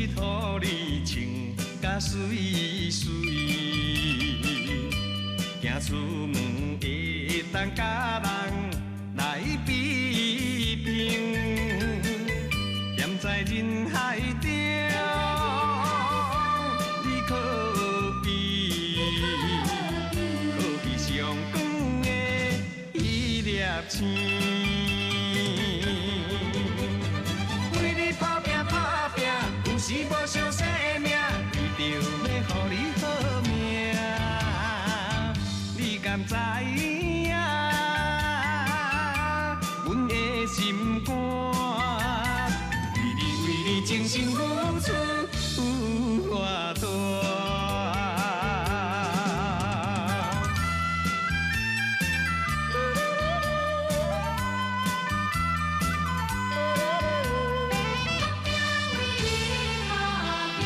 予你穿甲媠媠，行出門會當佮人來比拼，踮在人海中，你可比可比上光的彼粒星。為你打拼打拼，有時無相生命，為著欲予你好命，你敢知影？阮的心肝，為你為你真心付出有偌大。為你打拼。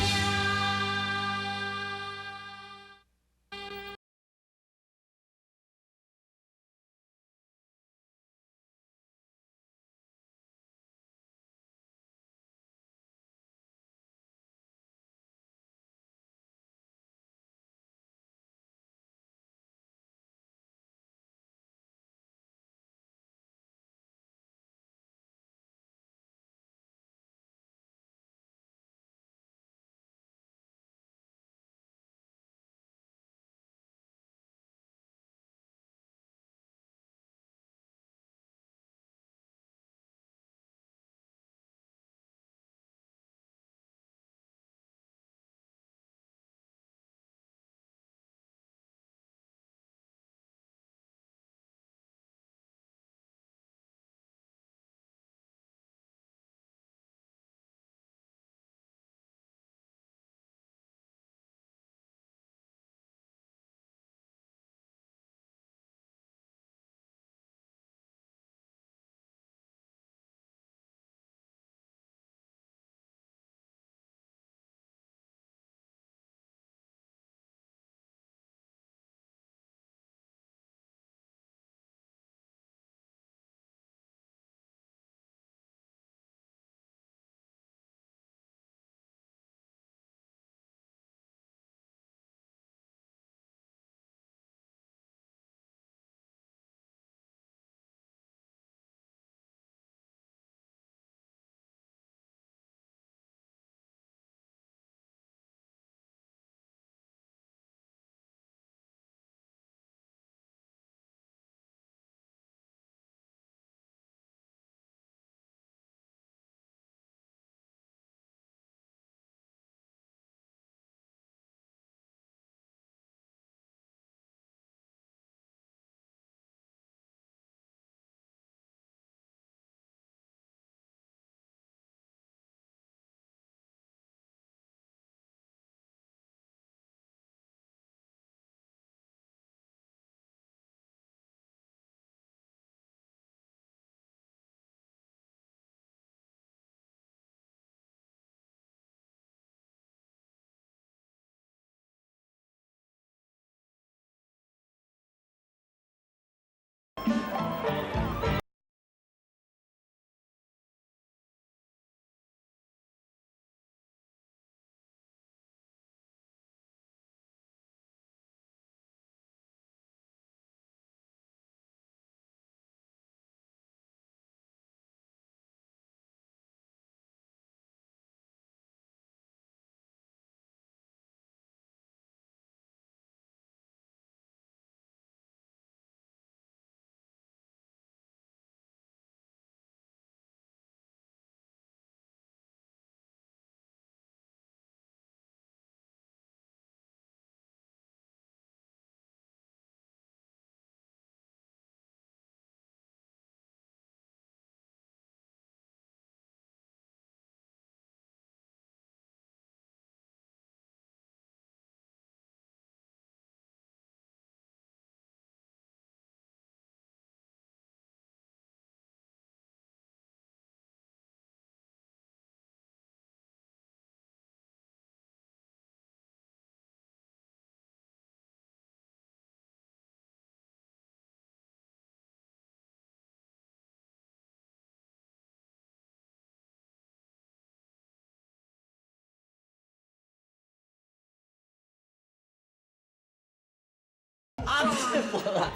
阿伯啊，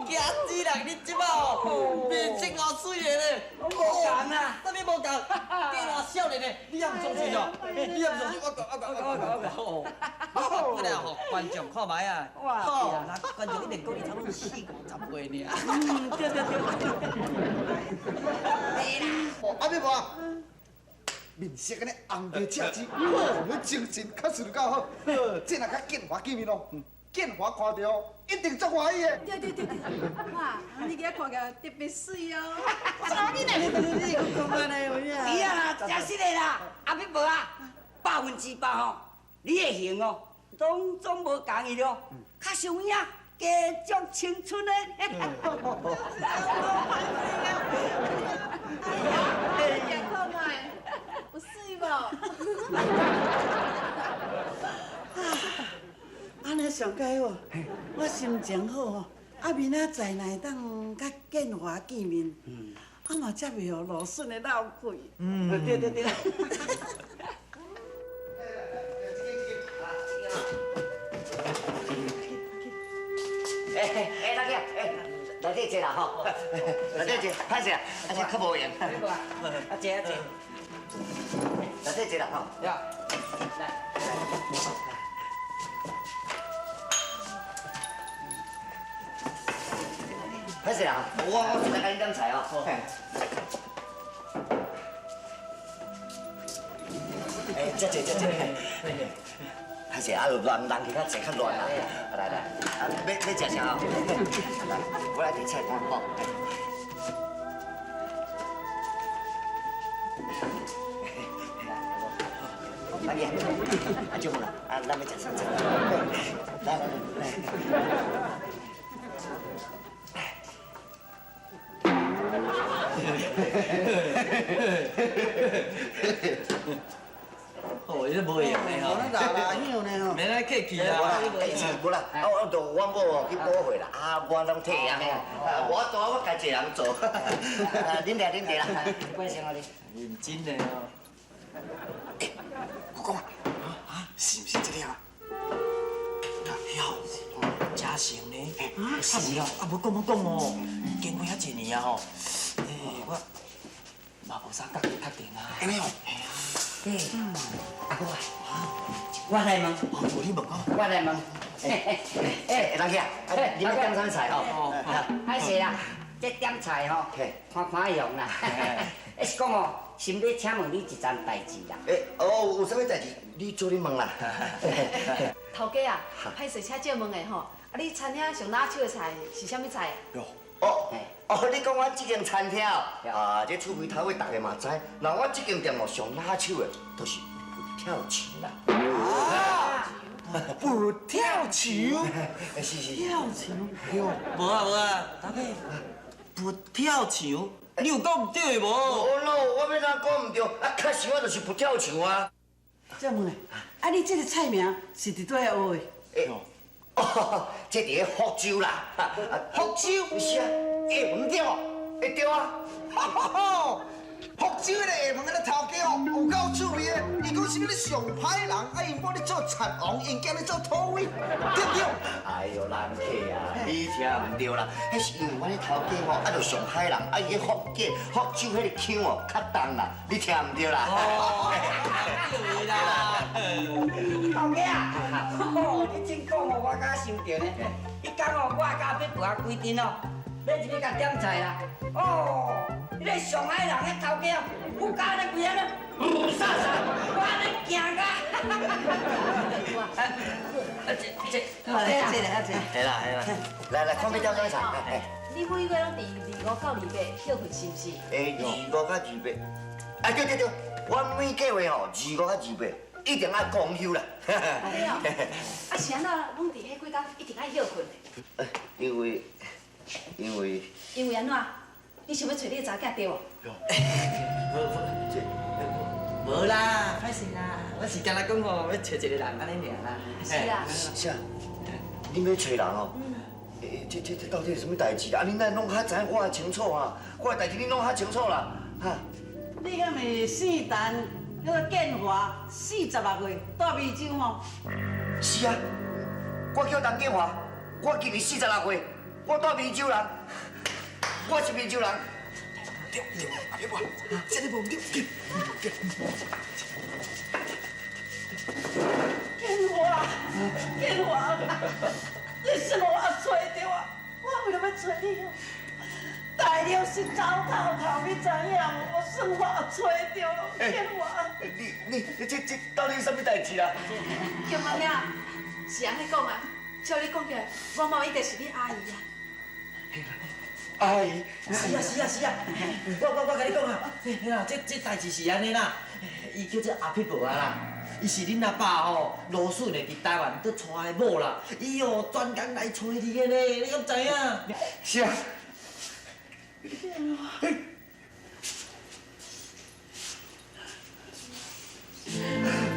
惊死人！你這擺哦，面色偌媠的咧，無仝啦，啥物無仝？見偌少年的，你也毋相信哦？你也毋相信？我講我講我講我講。我來予觀眾看覓啊！哇！那觀眾一定講你差不多四五十歲爾。嗯，對對對。阿伯啊，面色按呢紅著赤舌，哦，彼精神確實就夠好。這若佮建華見面哦，建華看著一定足歡喜的。對對對對，哇，你今仔看起來特別媠哦。啥物呢？你講按呢有影？是啊，真實的啦，阿伯啊，100%吼，你的型哦，攏總無仝伊咯，較像有影，加足青春的。哎呀，看覓，有媠無？按呢上蓋好，我心情好吼，啊明仔載若會當佮建華見面，啊嘛才袂予羅順的落氣。嗯，對對對。哎哎，大姐，哎，來這坐啦吼，來這坐，歹勢啊，啊這較無閒。啊坐啊坐。來這坐啦吼。呀，來。歹勢啦，我出來共你點菜哦。哎，這坐這坐。歹勢啊，人人去較濟較亂啦。來來，啊，欲食啥？來，我來提菜單吼。阿姐，阿舅母啦，啊，咱欲食啥？來來來。哦，伊都無閒的吼。啦啦響呢吼。免來客氣啦。無啦，無啦，啊，我就阮某哦去補貨啦，啊，我攏替安呢，啊，無法度，我家一個人做。啉茶啉茶啦，關心我你。認真的哦。欸，我講啊，是毋是這個啊？曉，嘉誠呢？是啦，啊，無講無講哦，經過遐濟年啊吼，欸，我嘛無啥確定啊。按呢哦。對，阿哥啊，我來問。哦，你問哦。我來問。欸，人客，你欲點啥菜吼？歹勢啦，這點菜吼，看看用啦。是講哦，想欲請問你一樁代誌啦。欸，哦，有啥物代誌？你做你問啦。頭家啊，歹勢請借問的吼，啊，你餐廳上拿手的菜是啥物菜啊？哦，哦，你講阮這間餐廳哦，啊，這厝邊頭尾逐个嘛知，那阮這間店哦上拿手的，就是佛跳牆啦。啊，佛跳牆？是是。跳牆？無啊無啊，大哥，佛跳牆，你有講毋對的無？哦喏，我欲怎講毋對？啊，確實我就是佛跳牆啊。這問的，啊，你這個菜名是佇佗遐學的？哦，這佇咧福州啦，福州？是啊，欸，毋對哦，欸對啊，福州彼個下門彼個頭家哦，有夠趣味的。伊講啥物咧上歹人，啊𪜶某咧做賊王，𪜶囝咧做土匪，對毋對？哎喲，人客啊，你聽毋對啦，彼是因為阮彼頭家吼，啊，就上歹人，啊伊福建福州彼個腔哦較重啦，你聽毋對啦。哦，對啦。頭家啊，你真講哦，我敢想著呢。彼工哦，我佮阿伯婆規陣哦，欲入去共點菜啦。哦，彼个上海人彼頭家哦，有敢咧規个咧，霧煞煞，我按呢驚甲。啊，這這，這這這，係啦係啦，來來，看欲點啥菜。你每個月攏佇25到28休睏是毋是？欸，25到28，啊對對對，我每個月吼25到28。一定愛公休啦。對哦，啊是按怎攏佇彼幾工一定愛歇睏的？因為，因為。因為按怎？你想欲揣你的查某囝對無？無啦，歹勢啦，我是干焦講吼，欲揣一個人按呢爾啦。是啦。是啊，恁欲揣人哦？欸，這到底是啥物代誌啊？你哪攏較知影我清楚啊？我的代誌你攏較清楚啦，哈。你敢是姓陳？叫做建華，46歲，住湄洲吼。是啊，我叫陈建华，我今年46岁，我住湄洲人，我是湄洲人。对对，阿伯，这个无对，对。建华，建华，你是予我找著啊！我为了欲找你哦，大了是走透透，你知影无？我算我找著了，建华。你这到底是啥物代志啦？建华兄，是按呢讲啊，照你讲起来，我妈一定是你阿姨啊。阿姨，是啊是啊是啊，我共你讲啊，啦，这代志是按呢啦，伊叫做阿撇婆啊啦，伊是恁阿爸吼罗顺的伫台湾佇娶的某啦，伊哦专工来揣你的呢，你敢知影？是啊。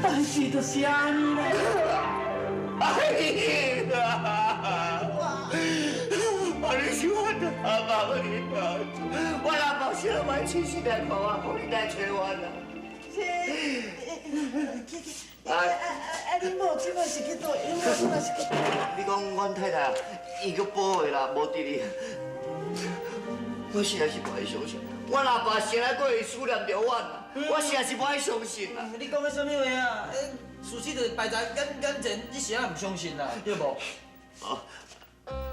代志就是按呢啦。哎呀！你是我的阿爸，我阿爸小妹亲身来看我，讲你来找我啦。啊啊！恁某这摆是去佗？恁某这摆是去？你讲阮太太，伊去保的啦，无伫哩。我实在是无爱相信，我阿爸生来阁会思念著我啦，我实在是无爱相信啦。你讲的啥物话啊？事实就摆在眼前，你是按怎毋相信啦？对无？哦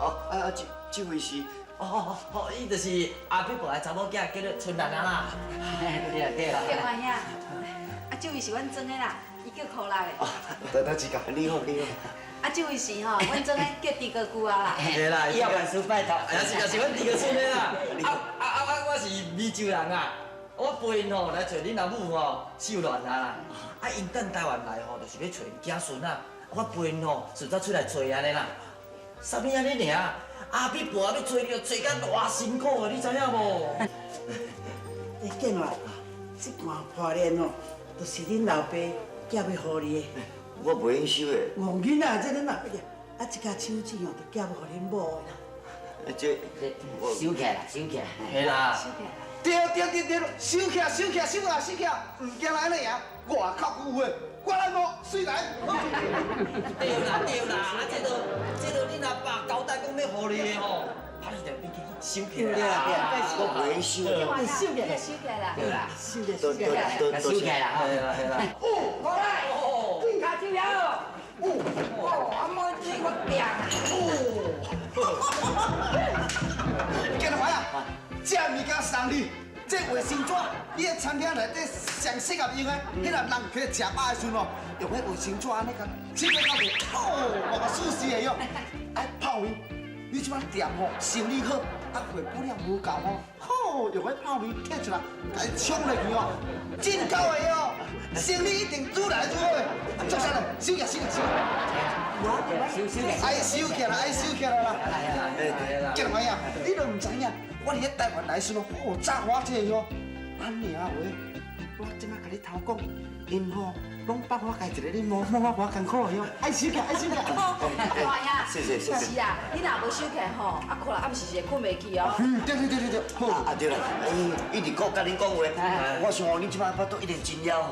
哦啊！这位是？哦哦，伊就是阿撇婆的查某囝，叫做春兰啊啦。对啊对啊。建华兄，啊，这位是阮庄的啦，伊叫柯拉的。多多指教。你好你好。啊，这位是吼，阮庄的叫猪哥舅啊啦。对啦，伊要万事拜托。也是阮猪哥孙的啦。啊，我是湄洲人啊，我陪𪜶吼来找恁阿母吼秀兰啊啦。啊，𪜶等台湾来吼，就是欲找𪜶子孙啊。我陪𪜶吼，顺早出来揣按呢啦。啥物按呢尔？阿撇婆欲揣你，揣甲偌辛苦的，你知影无？欸，建华，这罐破链哦，就是恁老爸寄欲予你的。我袂用收的。戆囡仔，这恁老爸啊，这支手指哦，就寄欲予恁某的啦。这收起来啦，收起来。嘿啦。收起来。对对对对，收起来，收起来，收起来，收起来，毋惊来安呢赢，外口有话，我来摸，水来。对啦对啦，啊这都恁阿爸交代讲欲予你的吼，啊你就变去收起来啦。我袂收。收起来，收起来啦。对啦，收起来，收起来，收起来啦。嘿啦嘿啦。哦，过来，卡手了。哦，阿妹这我拼。哦。建华啊，这物件送你。这卫生纸，你在餐厅内底上适合用的，彼个人去食饱的时阵哦，用彼卫生纸按呢共清洁到底，哦，嘛舒适的哟。哎，泡面，你这摆店吼生意好，啊货保量无够吼，好用彼泡面摕出来，共伊冲落去哦，真够的哦，生意一定愈来愈好的。做啥咧？收起来，收起来，收起来。爱收起来，爱收起来啦。建华啊，你都毋知影。我伫咧台湾来时阵，哦，早我这个哟，按呢话，我这摆共你偷讲，𪜶吼拢放我家一个咧摸摸我偌艰苦的哟，爱收起来，爱收起来。建华兄，谢谢谢谢。是啊，你若无收起来吼，啊，可能暗时是会睏袂去哦。嗯，对对对对对。好啊对啦，伊一直讲佮恁讲话，我想哦，恁这摆腹肚一定真枵，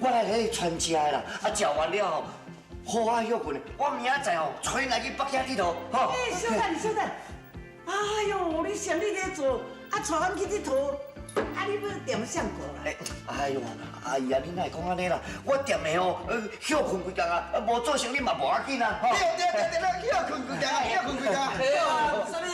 我来给你传食的啦，啊，食完了后，好好歇睏，我明仔载哦，揣来去北京𨑨迌，吼。欸，稍等，稍等。哎呦，你生意咧做，啊，带阮去𨑨迌，啊，你欲踮啥过啦？哎呦，阿姨啊，你哪会讲按呢啦？我踮的吼，歇睏几工啊，无做生意嘛无要紧啊。对对对对，歇睏几工，歇睏几工。对啊，啥物？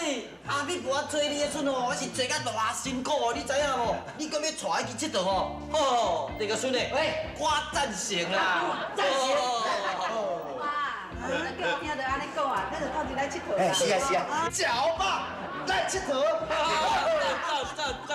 阿撇婆揣你的时阵吼，我是揣甲偌辛苦哦，你知影无？你阁欲带伊去𨑨迌吼？吼，这个孙的，喂，我赞成啦，赞成。哇，叫我听著按呢讲啊，咱就斗阵来𨑨迌啦。哎，是啊是啊，食好饱，来𨑨迌。赞赞赞！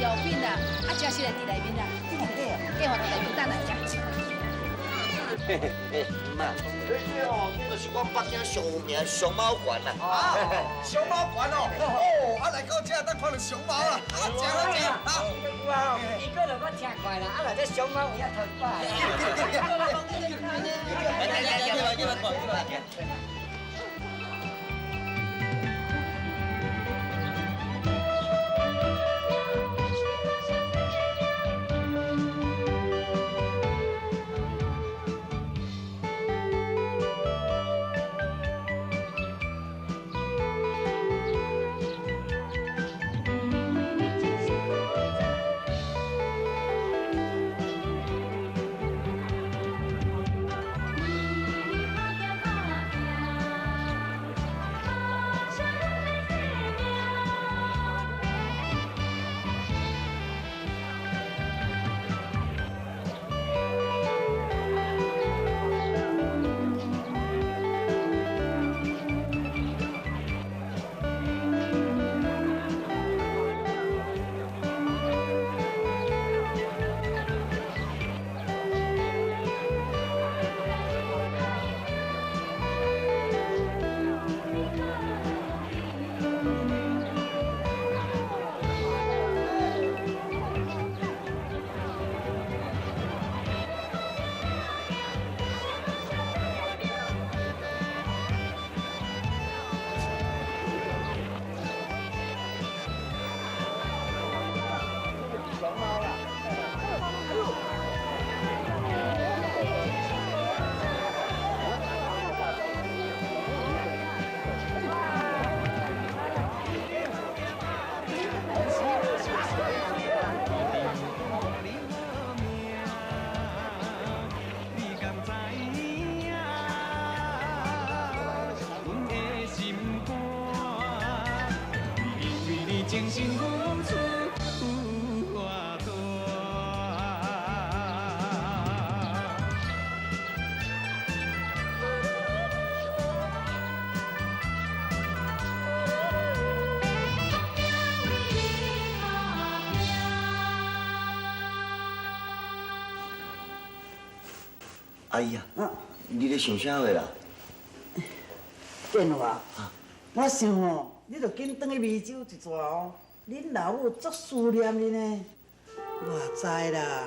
药品啦，啊，食实在伫内面啦。计划伫内面等来食。妈，这哦，这就是我北京上有名的熊猫馆啦。啊，熊猫馆哦，哦，啊来到这当看到熊猫啦，啊，食好食啊。有啊，伊过就我听过啦，啊，内底熊猫有遐头摆。来来来，进来进来进来。阿姨啊，你咧想啥话啦？建华，我想哦，你著紧转去湄洲一逝哦，恁老母足思念你呢。我知啦，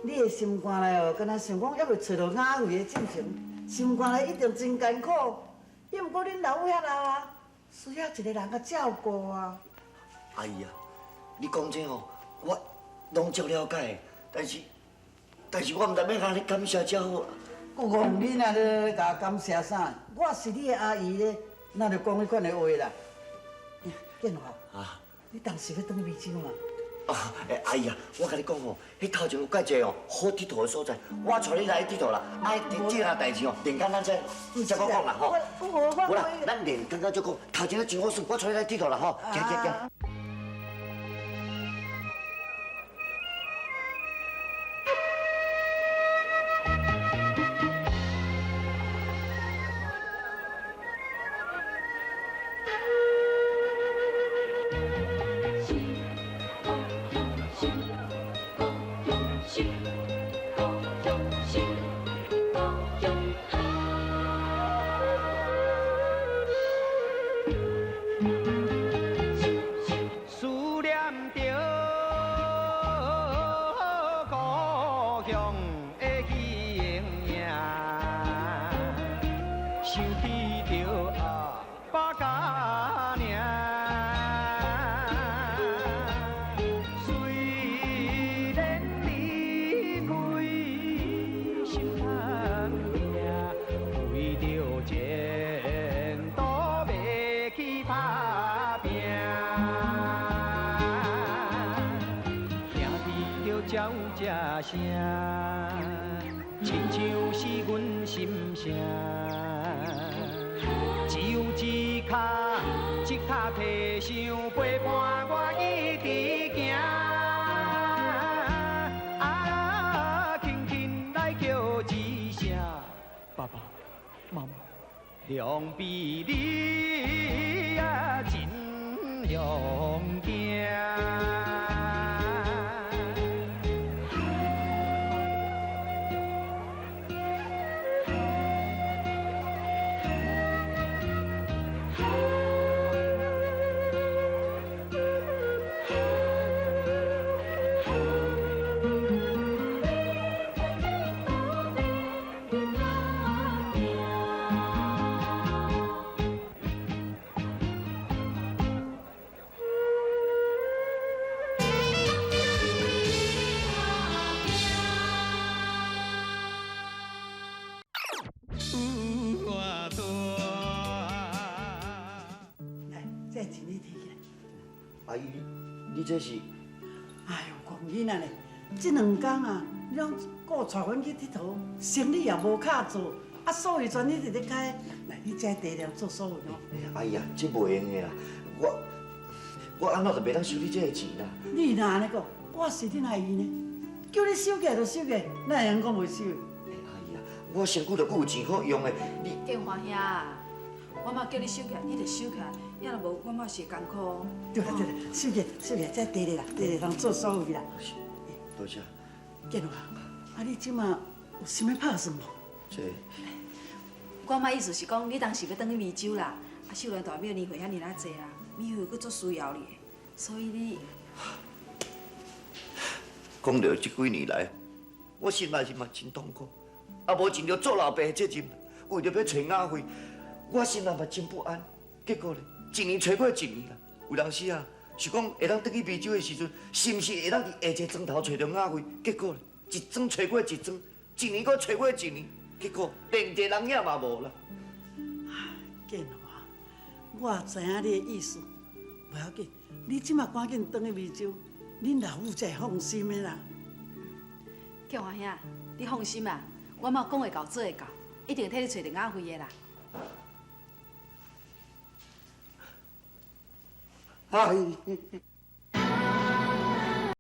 你的心肝内哦，敢若想讲犹未揣著雅慧的进程，心肝内一定真艰苦。抑毋过恁老母遐老啊，需要一个人共照顾啊。阿姨啊，你讲这吼，我拢足了解，但是我毋知欲按呢感谢才好。阁戆你若咧共我感谢啥？我是你的阿姨咧，哪著讲彼款的话啦？建华，啊，你当时欲转去湄洲嘛？啊，阿姨啊，我共你讲吼，彼头前有盖一个哦好𨑨迌的所在，我带你来去𨑨迌啦。啊，这件代志哦，练简单再阁讲啦吼。无啦，咱练简单再讲，头前真好耍，我带你来𨑨迌啦吼，行行行。亲像是阮心声，只有一跤一跤提想陪伴我一直行，啊，轻轻来叫一声爸爸妈妈，两臂你啊真勇敢。阿姨，你這是？哎呦，戆囡仔咧，這兩工啊，你攏顧帶阮去𨑨迌，生理也無卡做，啊，所以全日佇咧開，來，你這茶料做所有哦。哎呀，這袂用的啦，我按怎就袂當收你這個錢啦？你若按呢講，我是恁阿姨呢，叫你收起來就收起來，哪會用講袂收？哎呀，我身軀著閣有錢好用的，你。建華兄，我媽叫你收起來，你就收起來，要若無，我媽是會艱苦。對啦對啦，收起來收起來，這茶咧啦，茶咧通做所有去啦。多謝。建華，啊你這馬有啥物拍算無？這。我媽意思是講，你當時欲轉去美洲啦，啊秀蘭大廟年歲遐爾仔濟啊，美惠閣足需要你的，所以你。講著這幾年來，我心內是嘛真痛苦，啊無盡著做老爸的責任，為著欲揣雅惠，我心內嘛真不安。結果咧，一年揣過一年啦，有當時啊，想講會當轉去美洲的時陣，是毋是會當佇下一個莊頭揣著雅惠？結果咧，一莊揣過一莊，一年閣揣過一年，結果連一個人影嘛無啦。建華，我知影你的意思，無要緊，你這馬趕緊轉去美洲，恁老母才會放心的啦。建華兄，你放心啦，我媽講會到做會到，一定會替你揣著雅惠的啦。哎。